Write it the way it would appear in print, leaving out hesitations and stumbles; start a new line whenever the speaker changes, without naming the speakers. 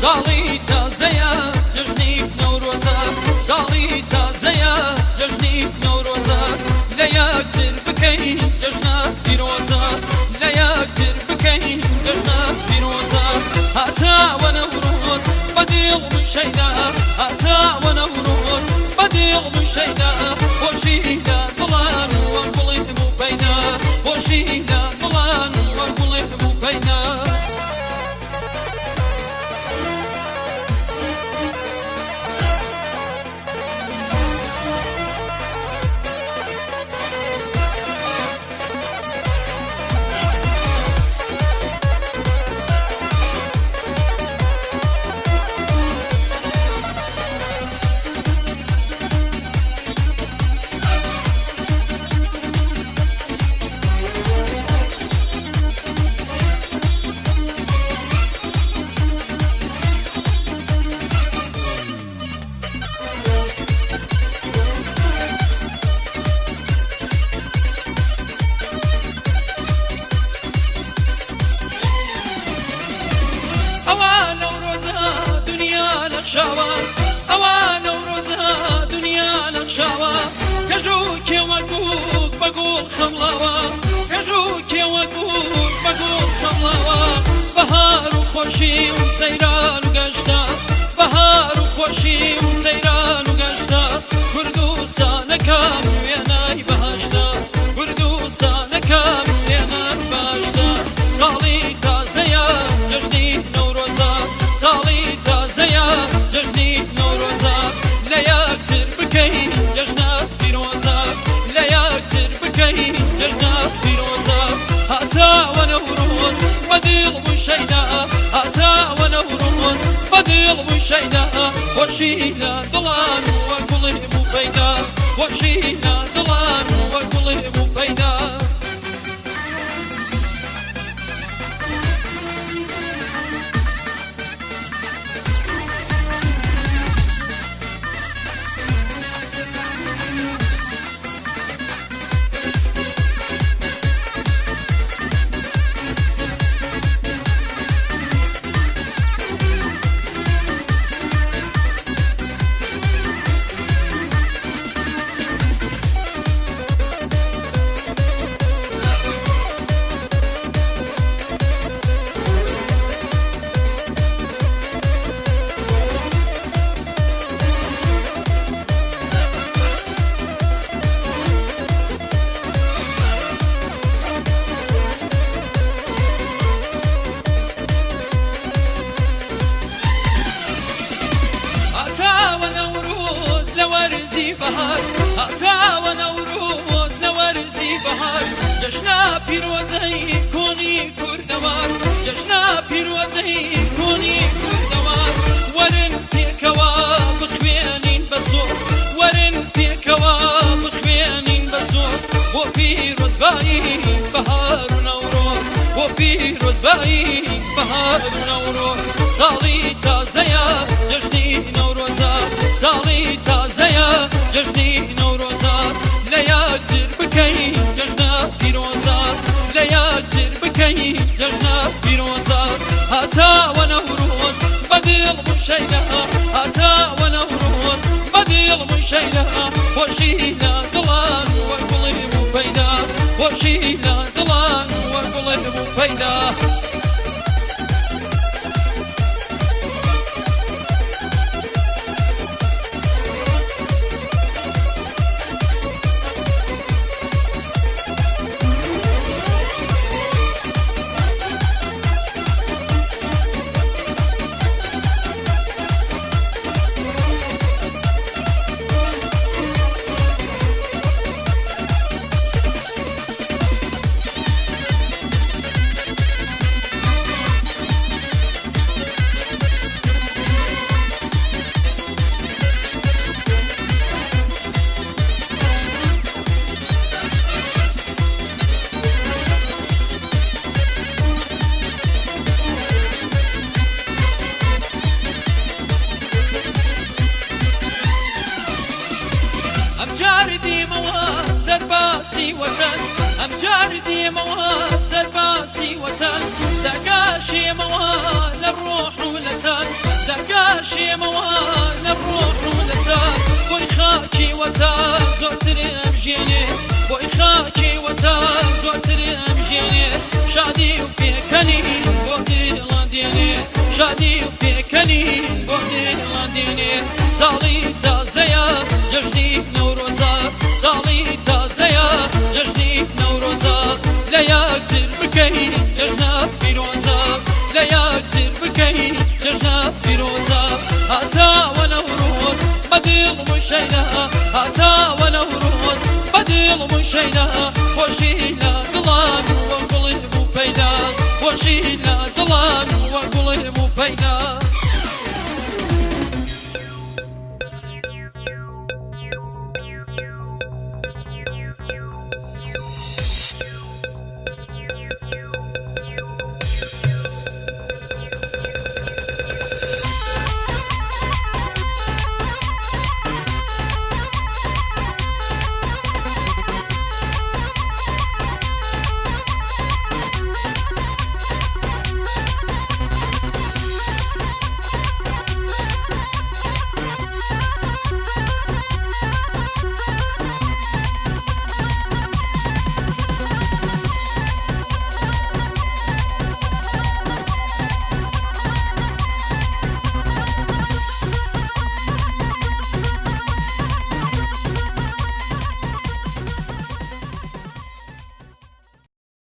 ساڵی تازەیە جەژنی نەورۆزە، ساڵی تازەیە جەژنی نەورۆزە، لە یەکتر بکەین جەژنە پیرۆزە، لە یەکتر بکەین جەژنە پیرۆزە. هاتاوە نەورۆز بە دڵ من شەیدا، هاتاوە نەورۆز بە دڵ من شەیدا، خۆشی لە دڵان وەک گوڵێ بوو پەیدا، خۆشی لە دڵان وەک گوڵێ بوو پەیدا. ئەوە نەورۆزە دنیا نەخشاوە، ئەوە نەورۆزە دنیا نەخشاوە، کەژ و کێوە گوڵ بە گوڵ خەمڵاوە، کەژ و کێوە گوڵ بە گوڵ خەمڵاوە. بەهار و خۆشی و سەیران و گەشتە، بەهار و خۆشی و سەیران و گەشتە، کوردستانەکەم وێنای بەهەشتە، کوردستانەکەم وێنای بەهەشتە. ساڵی تازەیە جەژنی نەورۆزە، ساڵی تازەیە جەژنی نەورۆزە، لە یەکتر بکەین جەژنە پیرۆزە، لە یەکتر بکەین جەژنە پیرۆزە. هاتاوە نەورۆز بە دڵ بووی شەیدا، هاتاوە نەورۆز بە دڵ بووی شەیدا، خۆشی لە دڵان وەک گوڵێ بوو پەیدا، خۆشی لە دڵان وەک گوڵێ بوو پەیدا. هاتاوە نەورۆز لە وەرزی بەهار، هاتاوە نەورۆز لە وەرزی بەهار، جەژنە پیرۆزەی کۆنی کوردەوار، جەژنە پیرۆزەی کۆنی کوردەوار. وەرن پێکەوە بخوێنین بە سۆز، وەرن پێکەوە بخوێنین بە سۆز، بۆ پیرۆزبایی بەهار و نەورۆز، بۆ پیرۆزبایی بەهار و نەورۆز. ساڵی تازەیە جەژنی نەورۆزە، ساڵی تازەیە جەژنی نەورۆزە، لە یەکتر بکەین جەژنە پیرۆزە، لە یەکتر بکەین جەژنە پیرۆزە. هاتاوە نەورۆز بە دڵ بوو شەیدا، هاتاوە نەورۆز بە دڵ بوو شەیدا، خۆشی لە دڵان وەک گوڵێ بوو پەیدا، خۆشی لە دڵان وەک گوڵێ بوو پەیدا. ئەمجار دێمەوە سەرباسی وەتەن، ئەمجار دێمەوە سەرباسی وەتەن، دەگاشێمەوە لە ڕۆح و لە تەن. ناشێمەوە لە ڕۆح و لە جان، بۆی خاکی وەتان زۆرترم ژیانێ، بۆی خاکی وەتان زۆرترم ژیانێ، شادی و پێکەنین بۆ دڵان دێنێ، شادی و پێکەنین بۆ دڵان دێنێ. ساڵی تازەیە جەژنی نەورۆزە، ساڵی تازەیە جەژنی نەورۆزە، لە یەکتر بکەین جەژنە پیرۆزە، لە یەکتر بکەین جەژنە پیرۆزە. هاتاوە نەورۆز بە دڵم و شەیدا، هاتاوە نەورۆز بە دڵم و شەیدا، خۆشی لە دڵان وە گوڵی بوو پەیدا، خۆشی لە دڵان وە گوڵی بوو پەیدا.